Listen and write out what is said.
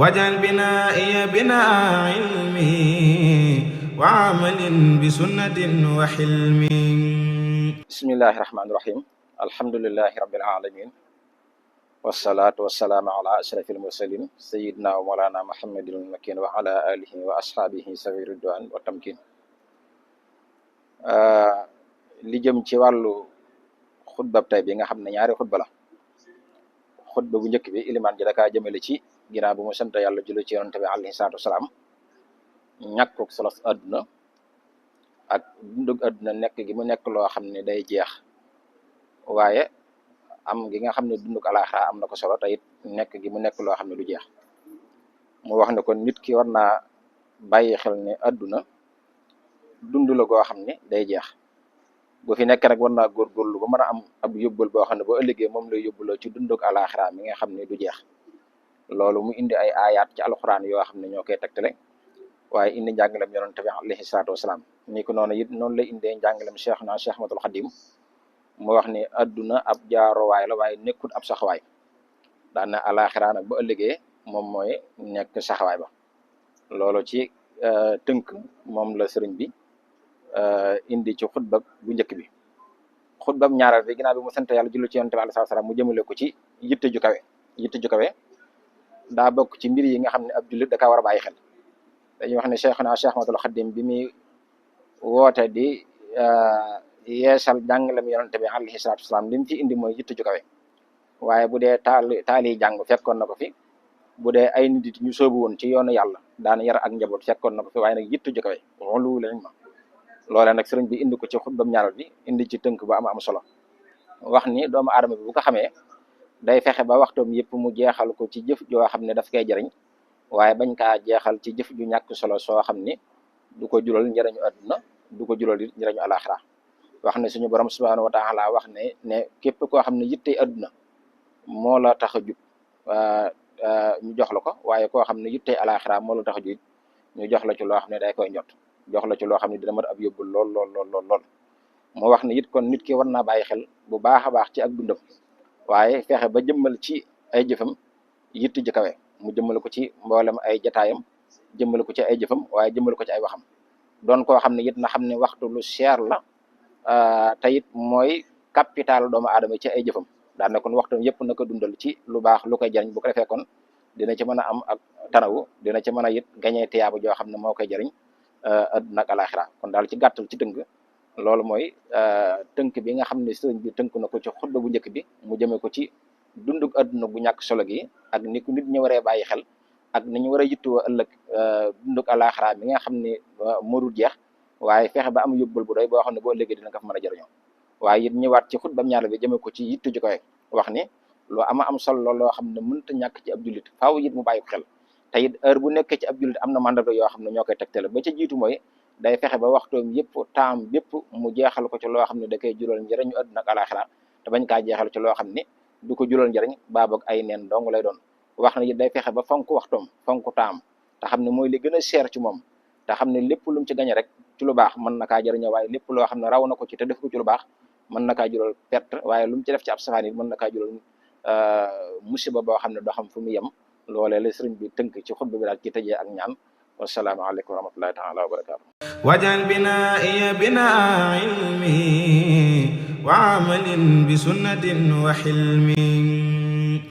واجعل بنائي بناء علم وعمل بسنة وحلم. بسم الله الرحمن الرحيم. الحمد لله رب العالمين، والصلاة والسلام على أشرف المرسلين سيدنا ومولانا محمد المكين وعلى آله وأصحابه سوي الرضوان والتمكين. li jëm ci wàllu xutbab tey bi nga xam ne ñaari xutba la. xutba bu njëkk bi ilimaan ji dakaa jëmale ci ginnaaw bu mu sant yàlla julli ci yonante bi alayhi salaatu wasalaam ñàkkuk solos àdduna ak dundug àdduna nekk gi mu nekk loo xam ne day jeex, waaye am gi nga xam ne dundug alaaxira am na ko solo te it nekk gi mu nekk loo xam ne du jeex. mu wax ne kon nit ki war naa bàyyi xel ne àdduna dund la goo xam ne day jeex. bu fi nekk nag war naa góorgóorlu ba mën a am ab yóbbal boo xam ne boo ëllëgee moom lay yóbbuloo ci dundug alaaxira mi nga xam ne du jeex. loolu mu indi ay ayaat ci alxuraan yoo xam ne ñoo koy tegtale, waaye indi njàngalem yonent bi alayhi salaatu wasalaam. ni ko noonu it noonu lay indee njàngalem Cheikh Ahmadul Xadim mu wax ne adduna ab jaarowaay la waaye nekkul ab saxawaay. daan na alaaxira nag ba ëllëgee moom mooy nekk saxawaay ba. loolu ci tënk moom la sëriñ bi indi ci xutbab bu njëkk bi. xutbab ñaareel bi ginnaaw bi mu sant yàlla julli ci yonent bi alayhi salaatu wasalaam mu jëmale ko ci yitte ju kawe. yitte ju kawe daa bokk ci mbir yi nga xam ne ab jullit da kaa war a bàyyi xel. dañuy wax ne Cheikh Ahmadul Xadim bi muy woote di yeesal jàngalem yonente bi alayhi salaatu wasalaam li mu ci indi mooy yitte ju kawe. waaye bu dee taali jàng fekkoon na ko fi, bu dee ay nit ñu soobu woon ci yoonu yàlla daan yar ak njaboot fekkoon na ko fi, waaye nag yitte ju kawe loolu lañ ma loolee nag sëriñ bi indi ko ci xutbam ñaaral bi indi ci tënk bu am solo. wax ni doomu aadama bi bu ko xamee day fexe ba waxtoom yëpp mu jeexal ko ci jëf joo xam ne daf koy jariñ, waaye bañ kaa jeexal ci jëf ju ñàkk solo soo xam ni du ko jural njëriñu àdduna du ko jural it njëriñu alaxira. wax ne suñu borom subhanahu wa taala wax ne képp koo xam ne yittey àdduna moo la tax a jug ñu jox la ko, waaye koo xam ne yittey alaxira moo la tax a jug ñu jox la ci loo xam ne day koy njot, jox la ci loo xam ne dina mat ab yóbbul lool. moo wax ne it kon nit ki war naa bàyyi xel bu baax a baax ci ak dundam, waaye fexe ba jëmmal ci ay jëfam yitt ji kawe. mu jëmale ko ci mboolem ay jataayam, jëmale ko ci ay jëfam, waaye jëmale ko ci ay waxam. doon koo xam ne it na xam ne waxtu lu cher la, te it mooy capital doomu aadama ci ay jëfam. daan na kon waxtu yëpp na ko dundal ci lu baax lu koy jariñ. bu ko defee kon dina ci mën a am ak tanawu, dina ci mën a it gañee tiyaaba joo xam ne moo koy jariñ àdduna ak alaxira. kon daal ci gàttal ci tënk loolu mooy tënk bi nga xam ne sëriñ bi tënk na ko ci xutba bu njëkk bi mu jëmee ko ci dundug àdduna bu ñàkk solo gi ak ni ko nit ñi waree bàyyi xel ak ni ñu war a yittoo ëllëg dundug alaxira mi nga xam ne morul jeex, waaye fexe ba am yóbbal bu doy boo xam ne boo ëllëgee dina ko fa mën a jëriñoo. waaye it ñëwaat ci xutbam ñaar bi jëmee ko ci yitte ju koy wax ni loo am solo loo xam ne mënta ñàkk ci ab jullit faaw it mu bàyyi ko xel. te it heure bu nekkee ci ab jullit am na mandarga yoo xam ne ñoo koy tegtale. ba ca jiitu mooy day fexe ba waxtoom yëpp taam bépp mu jeexal ko ci loo xam ne da koy jural njëriñu àdduna ak alaxira, te bañ kaa jeexal ci loo xam ne du ko jural njëriñ baaboog ay neen dong lay doon. wax na it day fexe ba fonk waxtoom fonk taam te xam ne mooy li gën a cher ci moom, te xam ne lépp lu mu ci gañe rek ci lu baax mën na kaa jëriñoo, waaye lépp loo xam ne raw na ko ci te def ko ci lu baax mën na kaa jural perte, waaye lu mu ci def ci ab safaan it mën na kaa jural musiba boo xam ne doo xam fu mu yem. loolee la sëriñ bi tënk ci xutba bi daal ci tëjee ak ñaan. wassalaamu aleykum wa rahmatullahi taala wa barakaatu. waj'al binaa'iya binaa'a ilmi wa amalin bi sunnatin wa hilmi.